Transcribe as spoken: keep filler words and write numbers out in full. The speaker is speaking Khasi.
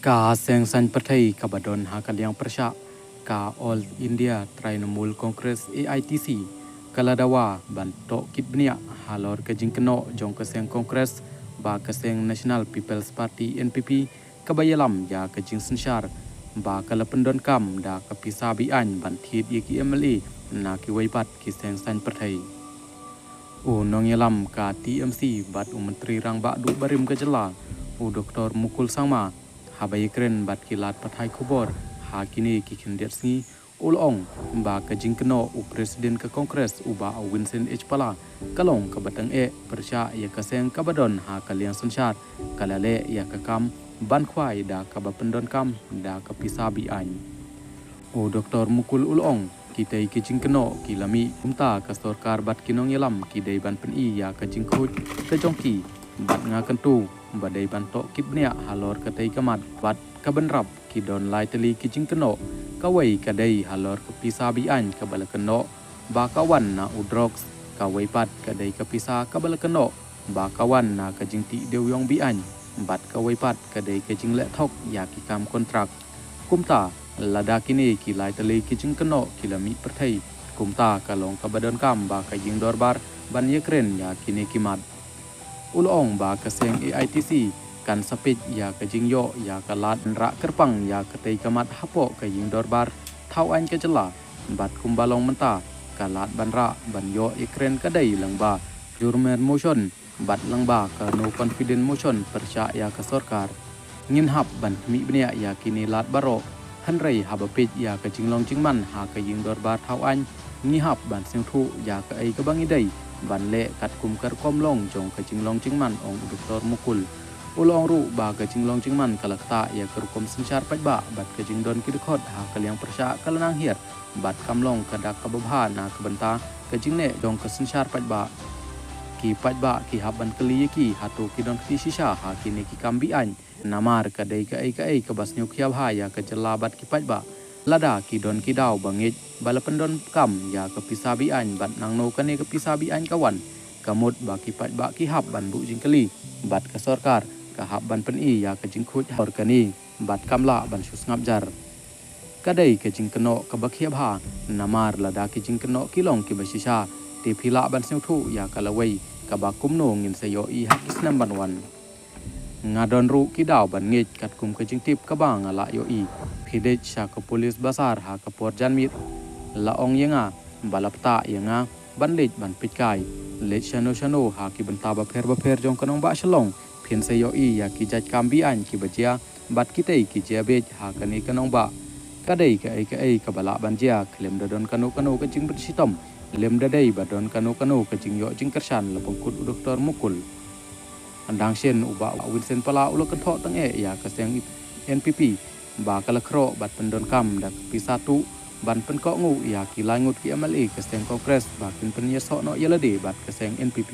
Ka seng saiñ pyrthei kaba don ha ka liang pyrshah, ka All India Trinamool Congress, A I T C, ka la dawa ban tohkit bniah halor ka jingkynnoh jong ka seng Congress ba ka seng National People's Party, N P P, kaba ïalam ïa ka jingsynshar ba ka la pyndonkam da ka pisa be-aiñ ban thied ïa ki M L A na kiwei pat ki seng saiñ pyrthei. U nongïalam ka T M C bad u Myntri Rangbah Duh barim ka jylla, u Doktor Mukul Sangma, haba ïakren bad ki lad pathai khubor ha kine ki khyndiat sngi, u la ong ba ka jingkynnoh u President ka Congress, u Bah Vincent H Pala, ka long kaba tang eh pyrshah ïa ka seng kaba don ha ka liang synshar, ka la leh ïa ka kam ban khwai da kaba pyndonkam da ka pisa be-aiñ. U Doktor Mukul u la ong, kitei ki jingkynnoh ki la mih, kumta ka sorkar bad ki nongïalam ki dei ban pyni ïa ka jingkhuid ka jong ki, bad nga kyntu ba dei ban tohkit bniah halor katei ka mat. Bad ka bynrap ki don lai tylli ki jingkynnoh, kawei ka dei halor ka pisa be-aiñ kaba la kynnoh ba ka wan na u drugs, kawei pat ka dei ka pisa kaba la kynnoh ba ka wan na ka jingtih dewïong be-aiñ, bad kawei pat ka dei ka jingleh thok ïa ki kam kontrak. Kumta, lada kine ki lai tylli ki jingkynnoh ki la mih pyrthei, kumta ka long kaba donkam ba ka jingdorbar ban ïakren ïa kine ki mat. U la ong ba ka seng A I T C kan sa peit ïa ka jingïoh ïa ka lad ban rah kyrpang ïa katei ka mat hapoh ka jingdorbar thaw aiñ ka jylla, bad kumba long mynta, ka lad ban rah ban ïoh ïakren ka dei lyngba Jurmen Motion bad lyngba ka No Confidence Motion pyrshah ïa ka sorkar. Ngin hap ban khmih bniah ïa kine lad baroh, hynrei haba peit ïa ka jinglong jingman ha ka jingdorbar thaw aiñ, ngi hap ban sngewthuh ïa kaei kaba ngi dei ban leh katkum ka rukom long jong ka jinglong jingman, ong u Doktor Mukul. U la ong ruh ba ka jinglong jingman ka la ktah ïa ka rukom synshar paidbah bad ka jingdon ki dkhot ha ka liang pyrshah ka la nang hiar, bad kam long ka dak kaba bha na ka bynta ka jingleh jong ka synshar paidbah. Ki paidbah ki hap ban kylli ïa ki hato ki don kti shisha ha kine ki kam be-aiñ. Namar ka dei kaei kaei kaba sngewkhia bha ïa ka jylla bad ki paidbah. Lada ki don ki daw ba ngeit ba la pyndonkam ïa ka pisa be-aiñ bad nangno kane ka pisa be-aiñ ka wan, ka mut ba ki paidbah ki hap ban buh jingkylli bad ka sorkar ka hap ban pyni ïa ka jingkhuid halor kane, bad kam lah ban shu sngap jar. Ka dei ka jingkynnoh kaba khia bha, namar lada ki jingkynnoh ki long kiba shisha, te phi lah ban sngewthuh ïa ka lawei kaba kumno ngin sa ïohi ha ki snem ban wan. Nga don ruh ki daw ban ngeit katkum ka jingtip kaba nga la ïohi. Phi leit sha ka police bazar ha ka por janmiet, la ong ïa nga ba la ktah ïa nga ban leit ban peitkai. Leit shano shano ha ki bynta bapher bapher jong ka nongbah Shillong, phin sa ïohi ïa ki jait kam be-aiñ kiba jia bad kitei ki jia beit ha kane ka nongbah. Ka dei kaei kaei kaba lah ban jia, khlem da don kano kano ka jingpynshitom, lymda dei ba don kano kano ka jingïoh jingkyrshan, la pynkut u Doktor Mukul. Dang shen, u Bah Vincent Pala u la kynthoh tang eh ïa ka seng N P P ba ka la khroh bad pyndonkam da ka pisa tuh ban pynkohnguh ïa ki lai ngut ki M L A ka seng Congress ba kin pynïasoh noh ïa lade bad ka seng N P P.